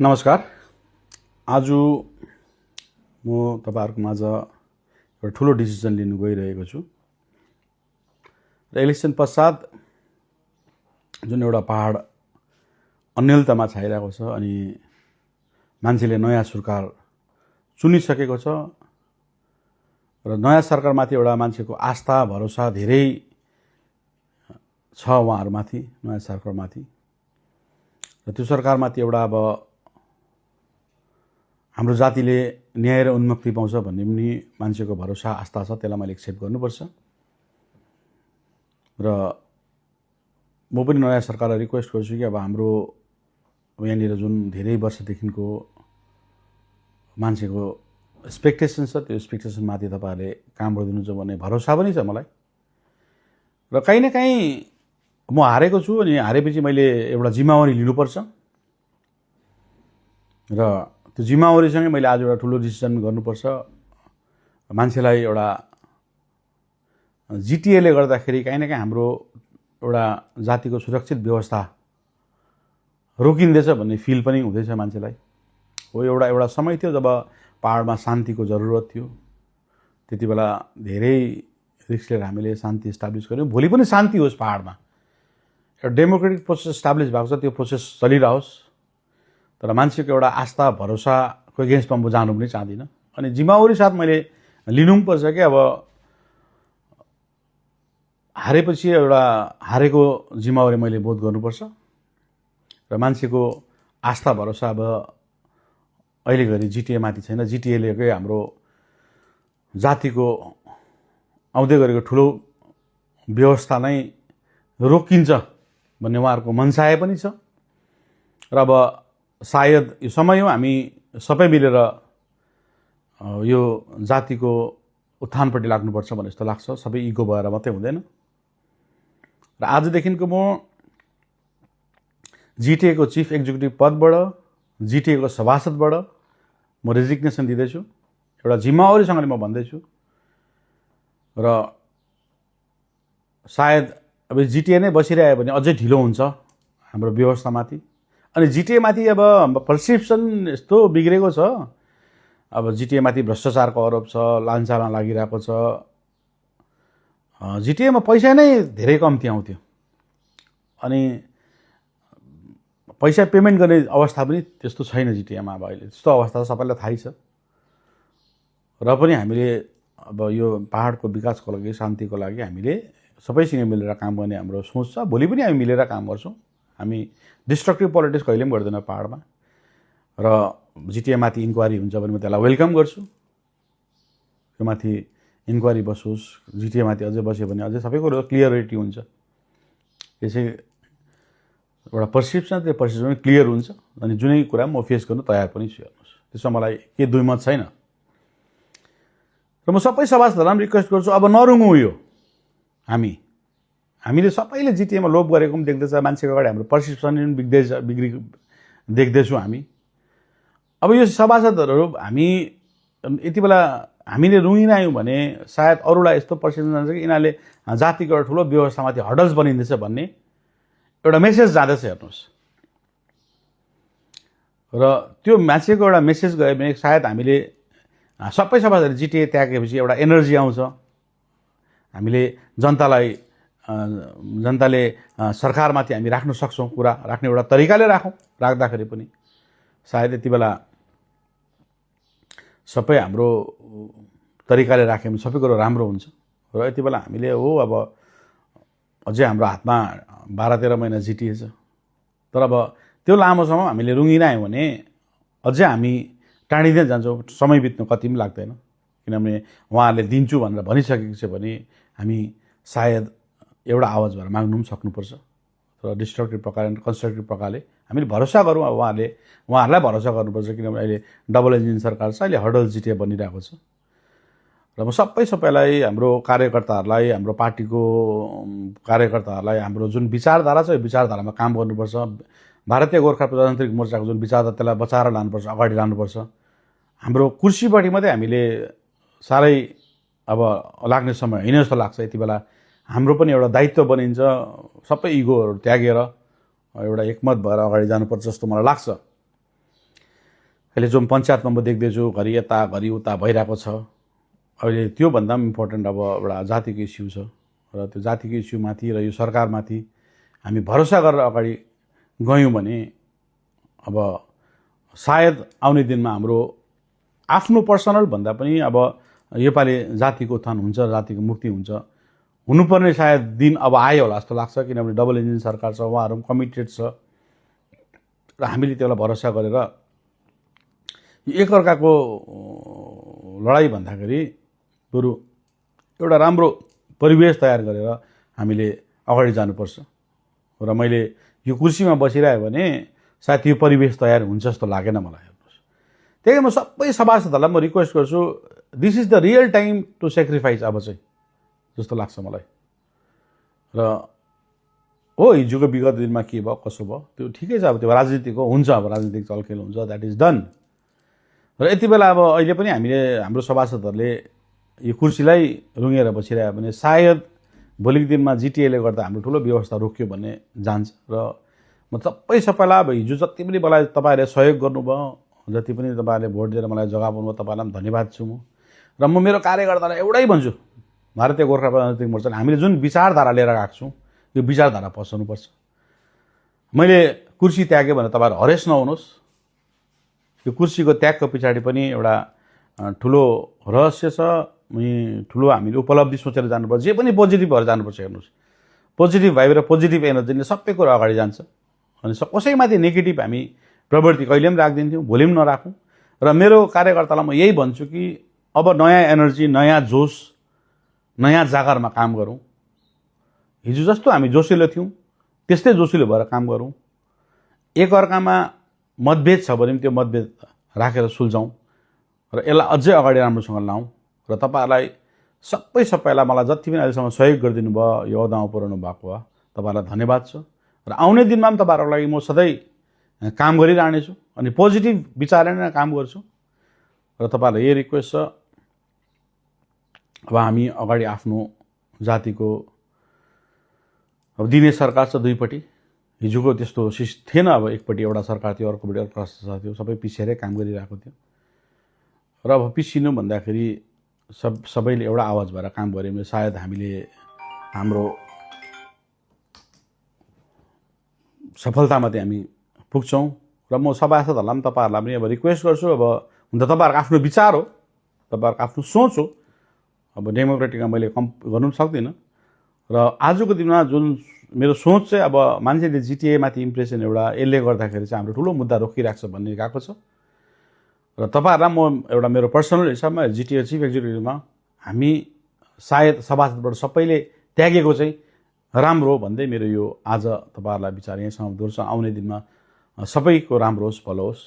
नमस्कार। आज म तपाईहरुको माझ एउटा ठूलो डिसिजन लिन गइरहेको छु र इलेक्सन पश्चात जुन एउटा पहाड अन्यलतामा छाइरहेको छ अनि मान्छेले नयाँ सरकार चुनिसकेको छ र नयाँ सरकारमाथि एउटा मान्छेको आस्था भरोसा धेरै छ उहाँहरुमाथि, नयाँ सरकारमाथि। र त्यो सरकारमाथि एउटा अब हाम्रो जातिले न्याय र उन्मुक्ति पाउँछ भन्ने पनि मान्छेको भरोसा आस्था छ, त्यसलाई मैले एक्सेप्ट गर्नुपर्छ। र म पनि नयाँ सरकारलाई रिक्वेस्ट गर्छु कि अब हाम्रो यहाँनिर जुन धेरै वर्षदेखिको मान्छेको एक्सपेक्टेसन छ त्यो एक्सपेक्टेसन माथि तपाईहरुले काम गरिदिनुहुन्छ भन्ने भरोसा पनि छ मलाई। र कहीं न कहीं म हारेको छु अनि हारेपछि मैले एउटा जिम्मेवारी लिनुपर्छ र त्यो जिम्मेवारीसँगै मैले आज एउटा ठूलो डिसिजन गर्नुपर्छ। मान्छेलाई एउटा जीटीएले गर्दाखेरि कहीं न कहीं हाम्रो एउटा जातिको सुरक्षित व्यवस्था रोकिँदैछ भन्ने फिल पनि हुँदैछ मान्छेलाई। हो एउटा समय थियो जब पहाडमा शान्तिको जरुरत थियो, त्यतिबेला धेरै रिस्क लिएर हामीले शान्ति एस्टाब्लिश गर्यौं। भोलि पनि शान्ति होस् पहाडमा, एउटा डेमोक्रेटिक प्रोसेस एस्टाब्लिश भएको छ, त्यो प्रोसेस चलिरहोस्, तर मान्छेको एउटा आस्था भरोसाको अगेन्स्टमा म जानु पनि चाहदिन। अनि जिम्मेवारी साथ मैले लिनु पनि पर्छ कि अब हारेपछि एउटा हारेको जिम्मेवारी मैले बोध गर्नुपर्छ र मान्छेको आस्था भरोसा अब अहिले घरि जीटीए माथि छैन। जीटीएले के हाम्रो जातिको आउँदै गरेको ठूलो व्यवस्था नै रोकिन्छ भन्ने उहाँहरुको मनसाय पनि छ। र अब सायद यो समय हो हामी सबै मिलेर यो जातिको उत्थानपट्टि लाग्नुपर्छ भन्ने जस्तो लाग्छ। सबै इगो भएर मात्रै हुँदैन। र आजदेखिको म जीटीए को चीफ एक्जिक्युटिभ पदबाट, जीटीए को सभासदबाट म रेजिग्नेसन दिदैछु। एउटा जिम्मेवारीसँगले म भन्दैछु र सायद अब जीटीए नै बसिरह्यो भने अझै ढिलो हुन्छ हाम्रो व्यवस्थामाथि। अनि जीटीए माथि अब पर्सेप्सन यस्तो बिग्रेको छ, अब जीटीए माथि भ्रष्टाचारको आरोप छ, लाञ्चामा लागिरहेको छ। जीटीए मा पैसा नै धेरै कम्ती आउँथ्यो अनि पैसा पेमेन्ट गर्ने अवस्था पनि त्यस्तो छैन जीटीए मा। अब अहिले त्यस्तो अवस्था सबैलाई थाहै छ। र पनि हामीले अब यो पहाडको विकासको लागि, शान्तिको लागि हामीले सबैसँग मिलेर काम गर्ने हाम्रो सोच छ। भोलि पनि हामी मिलेर काम गर्छौं। हामी डिस्ट्रक्टिभ पोलिटिक्स कहिले पनि गर्दैन पहाडमा। र जीटीए माथि इन्क्वायरी हुन्छ भने म त्यसलाई वेलकम गर्छु। यो माथि इन्क्वायरी बसोस्, जीटीए माथि अझै बस्यो भने अझै सबै कुरा क्लियरिटी हुन्छ। त्यसै एउटा पर्सेप्सन, त्यो पर्सेप्सन क्लियर हुन्छ अनि जुनै कुरा म फेस गर्न तयार पनि छु। हेर्नुस्, त्यसमा मलाई के दुई मत छैन। र म सबै सभासदहरुलाई रिक्वेस्ट गर्छु अब नरुङौ यो। हामीले सबैले जीटीएमा लोभ गरेको पनि देख्दैछ, मान्छेको अगाडि हाम्रो पर्सेप्सन पनि देख्दैछौं हामी। अब यो सभासदहरु हामी यति बेला हामीले रुङिरह्यौं भने सायद अरूलाई यस्तो पर्सेप्सन जान्छ कि यिनीहरूले जातिको एउटा ठूलो व्यवस्थामाथि हडल्स बनिँदैछ भन्ने एउटा मेसेज जाँदैछ। हेर्नुस्, र त्यो मान्छेको एउटा मेसेज गयो भने सायद हामीले सबै सभासदहरु जीटीए त्यागेपछि एउटा एनर्जी आउँछ। हामीले जनताले सरकारमाथि हामी राख्न सक्छौं, कुरा राख्ने एउटा तरिकाले राखौं। राख्दाखेरि पनि सायद यति बेला सबै हाम्रो तरिकाले राख्यौं भने सबै कुरा राम्रो हुन्छ। र यति बेला हामीले हो अब अझै हाम्रो हातमा 12-13 महिना जीटीए छ, तर अब त्यो लामो समय हामीले रुङिरह्यौं भने अझै हामी टाढिँदै जान्छौं। समय बित्नु कति पनि लाग्दैन, किनभने उहाँहरूले दिन्छु भनेर भनिसकेको छ भने हामी सायद एउटा आवाज भएर माग्नु पनि सक्नुपर्छ। र डिस्ट्रक्टिभ प्रकारले, कन्स्ट्रक्टिभ प्रकारले हामीले भरोसा गरौँ। अब उहाँहरूलाई भरोसा गर्नुपर्छ, किनभने अहिले डबल इन्जिन सरकार छ, अहिले हडल जीटीए बनिरहेको छ। र म सबैलाई, हाम्रो कार्यकर्ताहरूलाई, हाम्रो पार्टीको कार्यकर्ताहरूलाई हाम्रो जुन विचारधारा छ यो विचारधारामा काम गर्नुपर्छ। भारतीय गोर्खा प्रजातान्त्रिक मोर्चाको जुन विचारधारा त्यसलाई बचाएर लानुपर्छ, अगाडि लानुपर्छ। हाम्रो कुर्सीपट्टि मात्रै हामीले सारै अब लाग्ने समय हैन जस्तो लाग्छ। यति बेला हाम्रो पनि एउटा दायित्व बनिन्छ, सबै इगोहरु त्यागेर एउटा एकमत भएर अगाडि जानुपर्छ जस्तो मलाई लाग्छ। अहिले जो पञ्चायतमा म देख्दैछु घरि यता घरि उता भइरहेको छ। अहिले त्योभन्दा पनि इम्पोर्टेन्ट अब एउटा जातिको इस्यु छ र त्यो जातिको इस्युमाथि र यो सरकारमाथि हामी भरोसा गरेर अगाडि गयौँ भने अब सायद आउने दिनमा हाम्रो आफ्नो पर्सनल भन्दा पनि अब योपालि जातिको उत्थान हुन्छ, जातिको मुक्ति हुन्छ, हुनुपर्ने सायद दिन अब आयो होला जस्तो लाग्छ। किनभने डबल इन्जिन सरकार छ, उहाँहरू पनि कमिटेड छ र हामीले त्यसलाई भरोसा गरेर एकअर्काको लडाइँ भन्दाखेरि बरु एउटा राम्रो परिवेश तयार गरेर हामीले अगाडि जानुपर्छ। र मैले यो कुर्सीमा बसिरह्यो भने सायद यो परिवेश तयार हुन्छ जस्तो लागेन मलाई। हेर्नुहोस्, त्यही म सबै सभासदहरूलाई म रिक्वेस्ट गर्छु, this is the real time to sacrifice अब चाहिँ जस्तो लाग्छ मलाई। र हो हिजोको विगत दिनमा के भयो कसो भयो त्यो ठिकै छ, अब त्यो राजनीतिक हो, हुन्छ, अब राजनीतिक चलखेल हुन्छ, द्याट इज डन। र यति बेला अब अहिले पनि हामीले हाम्रो सभासदहरूले यो कुर्सीलाई रुँगेर बसिरह्यो भने सायद भोलिको दिनमा जिटिएले गर्दा हाम्रो ठुलो व्यवस्था रोक्यो भन्ने जान्छ। र म सबैलाई अब हिजो जति पनि मलाई तपाईँहरूले सहयोग गर्नुभयो, जति पनि तपाईँहरूले भोट दिएर मलाई जगाउनु भयो, तपाईँलाई पनि धन्यवाद छु म। र म मेरो कार्यकर्तालाई एउटै भन्छु, भारतीय गोर्खा राजनीतिक मोर्चाले हामीले जुन विचारधारा लिएर गएको छौँ यो विचारधारा पछाउनुपर्छ। मैले कुर्सी त्यागेँ भने तपाईँहरू हरेस नहुनुहोस्। यो कुर्सीको त्यागको पछाडि पनि एउटा ठुलो रहस्य छ, ठुलो हामीले उपलब्धि सोचेर जानुपर्छ। जे पनि पोजिटिभ भएर जानुपर्छ। हेर्नुहोस्, पोजिटिभ भाइब र पोजिटिभ एनर्जीले सबै कुरो अगाडि जान्छ। अनि कसैमाथि नेगेटिभ हामी प्रवृत्ति कहिले पनि राखिदिन्थ्यौँ, भोलि पनि नराखौँ। र मेरो कार्यकर्तालाई म यही भन्छु कि अब नयाँ एनर्जी, नयाँ जोस, नयाँ जागरमा काम गरौँ। हिजो जस्तो हामी जोसिलो थियौँ त्यस्तै जोसिलो भएर काम गरौँ। एकअर्कामा मतभेद छ भने पनि त्यो मतभेद राखेर सुल्झौँ र यसलाई अझै अगाडि राम्रोसँग लाउँ। र तपाईँहरूलाई सबैलाई मलाई जति पनि अहिलेसम्म सहयोग गरिदिनु भयो, यो अहदामा पुर्याउनु भएको भयो, तपाईँहरूलाई धन्यवाद छ। र आउने दिनमा पनि तपाईँहरूको लागि म सधैँ काम गरिरहनेछु अनि पोजिटिभ विचारले नै काम गर्छु। र तपाईँहरूलाई यही रिक्वेस्ट छ, अब हामी अगाडि आफ्नो जातिको अब दिने सरकार छ दुईपट्टि। हिजोको त्यस्तो थिएन, अब एकपट्टि एउटा सरकार थियो, अर्कोपट्टि अर्को सरकार थियो, सबै पिछेरै काम गरिरहेको थियो। र अब पिछिनु भन्दाखेरि सबैले एउटा आवाज भएर काम गऱ्यो भने सायद हामीले हाम्रो सफलतामाथि हामी पुग्छौँ। र म सभासदहरूलाई पनि तपाईँहरूलाई पनि अब रिक्वेस्ट गर्छु, अब हुन त तपाईँहरूको आफ्नो विचार हो, तपाईँहरूको आफ्नो सोच हो, अब डेमोक्रेटिकमा मैले गर्नु सक्दिनँ। र आजको दिनमा जुन मेरो सोच चाहिँ अब मान्छेले जिटिएमाथि इम्प्रेसन एउटा यसले गर्दाखेरि चाहिँ हाम्रो ठुलो मुद्दा रोकिरहेको छ भन्ने गएको छ। र तपाईँहरूलाई म एउटा मेरो पर्सनल हिसाबमा जिटिए चिफ एक्जिक्युटिभमा हामी सायद सभासदबाट सबैले त्यागेको चाहिँ राम्रो हो भन्दै मेरो यो आज तपाईँहरूलाई विचार यहीँ समाप्त गर्छु। आउने दिनमा सबैको राम्रो होस्, भलो होस्।